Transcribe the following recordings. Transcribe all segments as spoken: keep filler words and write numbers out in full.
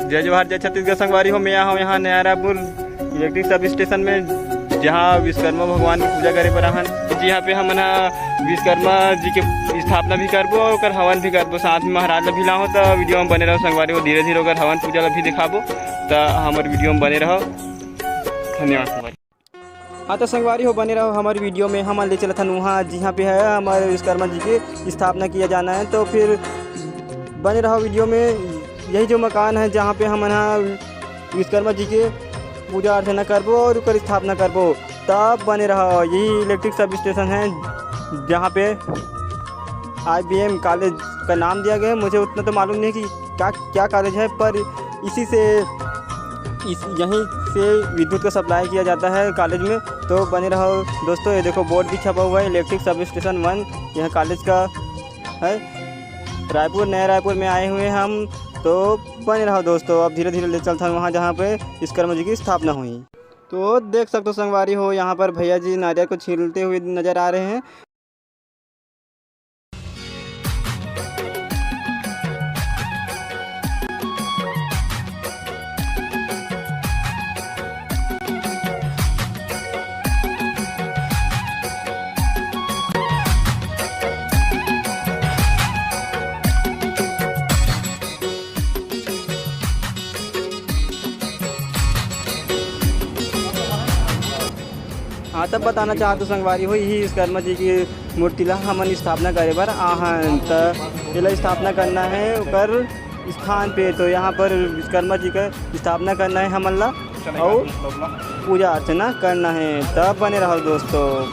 जय जोहार, जय छत्तीसगढ़ संगवारी हो। मैं आए हँव यहाँ नया रायपुर electric sub station में, जहाँ विश्वकर्मा भगवान के पूजा करे बर आहन। जी, यहाँ पे हमन ह विश्वकर्मा जी के स्थापना भी करबो और ओकर हवन भी करबो, साथ में महाराज ला भी लाहूँ। त video में बने रहो संगवारी हो, धीरे धीरे ओकर हवन पूजा ला भी दिखाबो। त हमर video में बने रहो, धन्यवाद संगवारी। हाँ, तो संगवारी हो, बने रहो हमर video में। हमन ले चलत हन वहाँ, जिहाँ पे है हमर विश्वकर्मा जी के स्थापना किया जाना है। तो फिर बने रहो video में। यही जो मकान है, जहाँ पे हमन ह विश्वकर्मा जी के पूजा अर्चना करबो और ओकर स्थापना करबो, तब बने रहो। यही electric sub station है, जहाँ पे I B M college का नाम दिया गया है। मुझे उतना तो मालूम नहीं कि क्या, क्या college है, पर इसी से, इस, यहीं से विद्युत का supply किया जाता है college में। तो बने रहो दोस्तों। ये देखो, board भी छपा हुआ है, electric sub station one, यह college का है। रायपुर, नया रायपुर में आए हुए हम, तो बने रहो दोस्तों। अब धीरे धीरे ले चलथन वहाँ, जहाँ पे विश्वकर्मा जी की स्थापना हुई। तो देख सकते हो संगवारी हो, यहाँ पर भैया जी नारियल को छीलते हुए नजर आ रहे हैं। हाँ, तब बताना चाहत हूँ संगवारी हो, यही विश्वकर्मा जी की मूर्ति ला हमन स्थापना करे बर आहन। त एला स्थापना करना है ओकर स्थान पे, तो यहाँ पर विश्वकर्मा जी का स्थापना करना है हमन ला, और पूजा अर्चना करना है। तब बने रहो दोस्तों।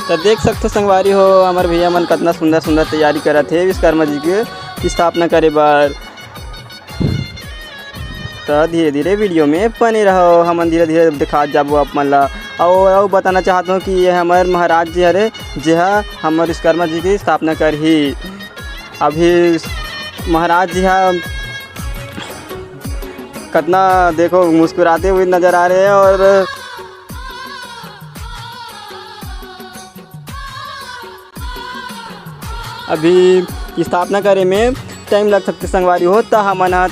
तो देख सकते हो संगवारी हो, हमारे भैया मन कितना सुंदर सुंदर तैयारी करत हे विश्वकर्मा जी के स्थापना करे बर। तो धीरे धीरे video में बने रहो, हमन धीरे धीरे दिखात जाबो आप मन ला। और, और बताना चाहत हूँ कि ये हमारे महाराज जी हरे, जेहा हमारे विश्वकर्मा जी की स्थापना करही। अभी महाराज जी हा कितना, देखो, मुस्कुराते हुए नजर आ रहे हैं। और अभी स्थापना करे में time लग सकथे संगवारी हो, त हमन ह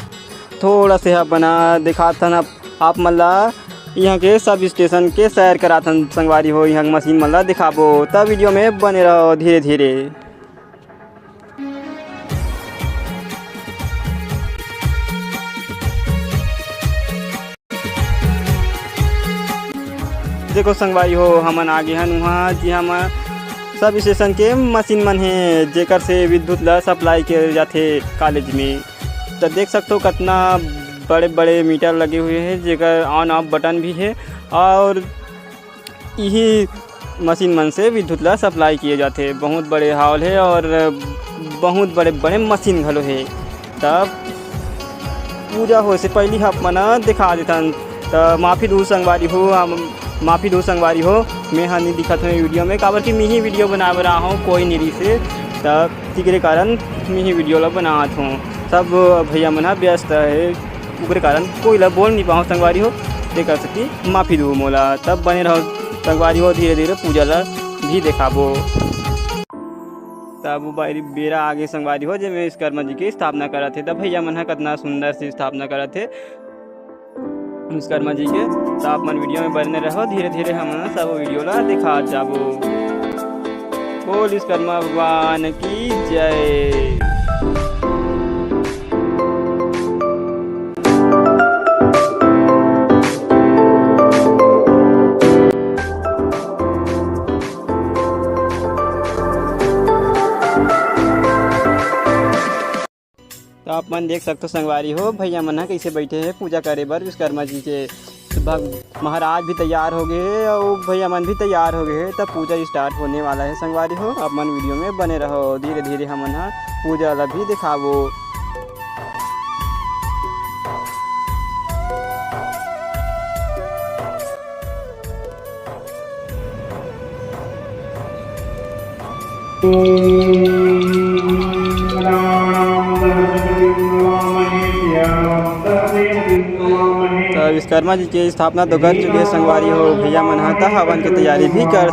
थोड़ा से ह बना दिखात हन आप, आप मन ला यहाँ के sub station के सैर करात हन संगवारी हो, यहाँ के मशीन मन ला दिखाबो, त video में बने रहो धीरे धीरे। देखो संगवारी हो, हमन आगे हन उहाँ, जिहाँ म sub station के मशीन मन हे, जेकर से विद्युत ला supply किया जाथे college में। त देख सकथो, कितना बड़े-बड़े meter लगे हुए हैं, जेकर on off button भी है और इही मशीन मन से विद्युत ला supply किए जाथे। बहुत बड़े hall हे और बहुत बड़े-बड़े मशीन घलो हे। तब पूजा होए से पहिली हम मन दिखा देथन। त माफी दू संगवारी हो, हम माफी दू संगवारी हो, मैं ह नहीं दिखत हूँ video में, काबर कि मैं ही video बनाए बर आए हूँ, कोई नहीं रहिसे। त तेकरे कारण मैं ही video ला बनात हूँ। सब भैया मन ह व्यस्त हे, ओकरे कारण कोई ला बोल नहीं पाऊँ संगवारी हो, तेकर सेती माफी दू मोला। तब बने रहो संगवारी हो, धीरे धीरे पूजा ला भी दिखाबो। तब वो बारी बेरा आगे संगवारी हो, जेमे विश्वकर्मा जी के स्थापना करत हे। तब भैया मन ह कितना सुंदर से स्थापना करत हे विश्वकर्मा जी के। त आप मन video में बने रहो, धीरे धीरे हमन सब video ला दिखात जाबो। बोल विश्वकर्मा भगवान की जय। तो आप मन देख सकते हो संगवारी हो, भैया मन ह कइसे बैठे हे पूजा करे बर विश्वकर्मा जी के। तो भग-, महाराज भी तैयार हो गए हे और भैया मन भी तैयार हो गए हे। तब पूजा start होने वाला है संगवारी हो, आप मन video में बने रहो, धीरे धीरे हमन ह पूजा ला भी दिखाबो। त विश्वकर्मा जी के स्थापना तो कर चुके हैं संगवारी हो, भैया मन ह त हवन के तैयारी भी कर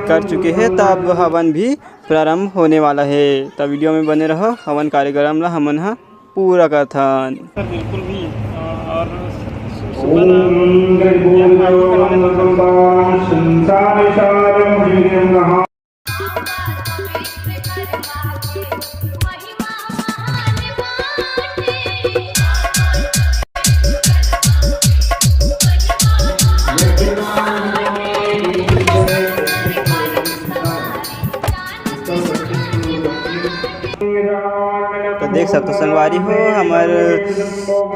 कर चुके हे, त अब हवन भी प्रारंभ होने वाला हे। त वीडियो में बने रहो, हवन कार्यक्रम ला हमन ह पूरा करथन। सर, बिल्कुल भी, अ, और सु-, सुबह ओम जय बोलो, संसार सारम हृदय नहा। तो देख सकथो संगवारी हो, हमर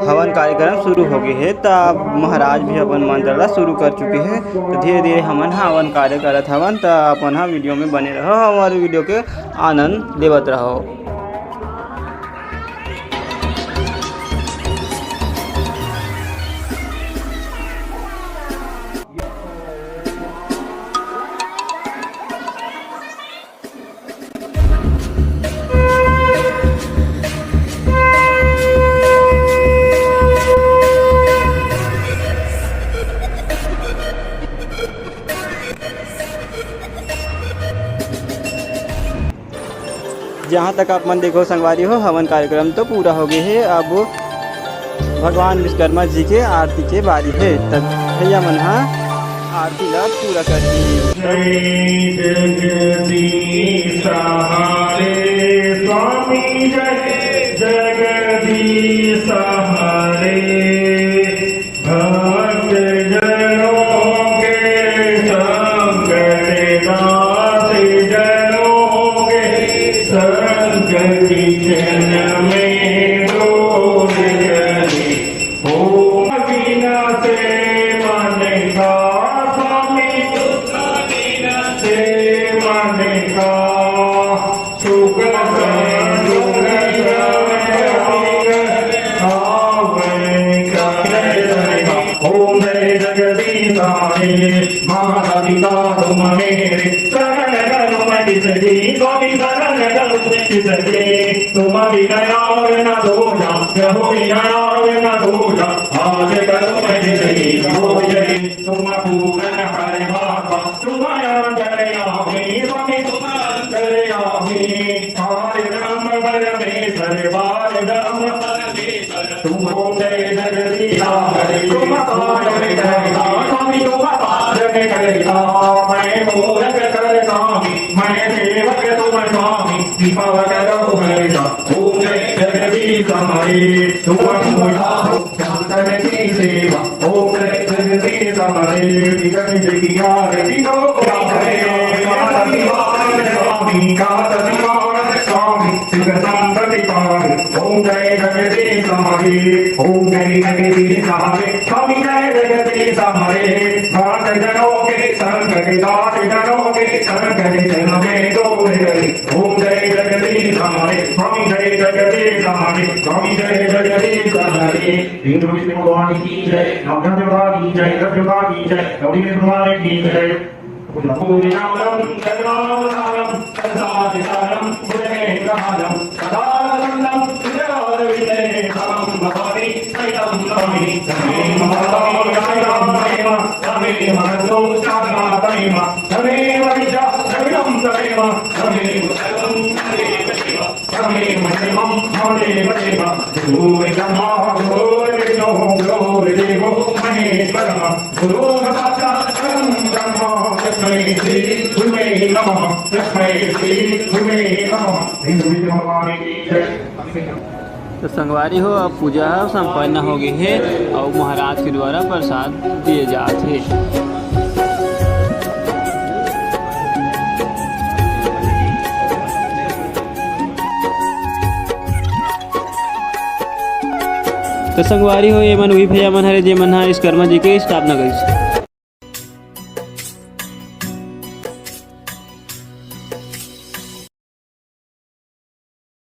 हवन कार्यक्रम शुरू हो गए हे। त अब महाराज भी अपन मंत्र ला शुरू कर चुके हे। तो धीरे धीरे हमन ह हवन कार्य करत हवन। त अपन ह वीडियो में बने रहो, हमारे वीडियो के आनंद लेवत रहो। जहाँ तक आप मन देखो संगवारी हो, हवन कार्यक्रम तो पूरा हो गए हे। अब भगवान विश्वकर्मा जी के आरती के बारी हे, तब भैया मन ह आरती ला पूरा करही। जय जगदीश हरे स्वामी, जय जगदीश हरे। भक्त जनों के संकट, दास जनों के संकट, क्षण में दूर करे। ओम बिना से मन का स्वामी, दुख बिना से मन का सुख से दुख आवे। ओम जय जगदीश हरे, माता पिता तुम मेरे, शरण करो मैं किसकी, स्वामी शरण करो मैं किसकी, तुम बिना और न दूजा, प्रभु बिना और न दूजा, आज करो मैं किसकी, हो जय तुम पूरन हर बाबा, तुम अंतर्यामी, स्वामी तुम अंतर्यामी, हरे राम परमेश्वर, हरे राम परमेश्वर, तुम हो जय जगदीश हरे, तुम पार में करता, स्वामी तुम पार में करता, मैं मूरख कर स्वामी, मैं सेवक तुम स्वामी, कृपा करो हरे। ओम जय जगदीश हरे, तुम शांतन की सेवा। ओम जय जगदीश हरे, विघ्न विघ्न आरती को हरे, स्वामी, कात निवारण स्वामी, सुख संपत्ति पार। ओम जय जगदीश हरे, ओम जय जगदीश हरे, स्वामी जय जगदीश हरे, भक्त जनों के संकट, दास जनों के संकट, जन में दूर करे। ओम जय जगदीश हरे, स्वामी जय जगदीश हरे, स्वामी जय जगदीश हरे। इंद्र विष्णु भगवान की जय, नवग्रह देवता की जय, ग्रह देवता की जय, गौरी भगवान की जय। पूर्णामृतं करुणावतारं सर्वसाधिकारं भुजगेन्द्रहारं सदानन्दं हृदयारविन्दे भवं भवानी सहितं नमामि। तमेव महादेवं तमेव, तमेव हरतो चापराधमेव, तमेव विद्या द्रविणं तमेव, तमेव सर्वं तमेव शिव। तमेव सर्वं मम देव देव। गुरुर्ब्रह्मा गुरुर्विष्णु गुरुर्देवो महेश्वरः। गुरुः साक्षात् परं ब्रह्म तस्मै श्री गुरुवे नमः। तस्मै श्री गुरुवे नमः। हिंदू विद्या भगवान की जय। तो संगवारी हो, अब पूजा ह संपन्न हो गई हे अउ महाराज के द्वारा प्रसाद दिए जात हे। तो संगवारी हो, ये मन उही भैया मन हरे, जे मन ह विश्वकर्मा जी के स्थापना करिस।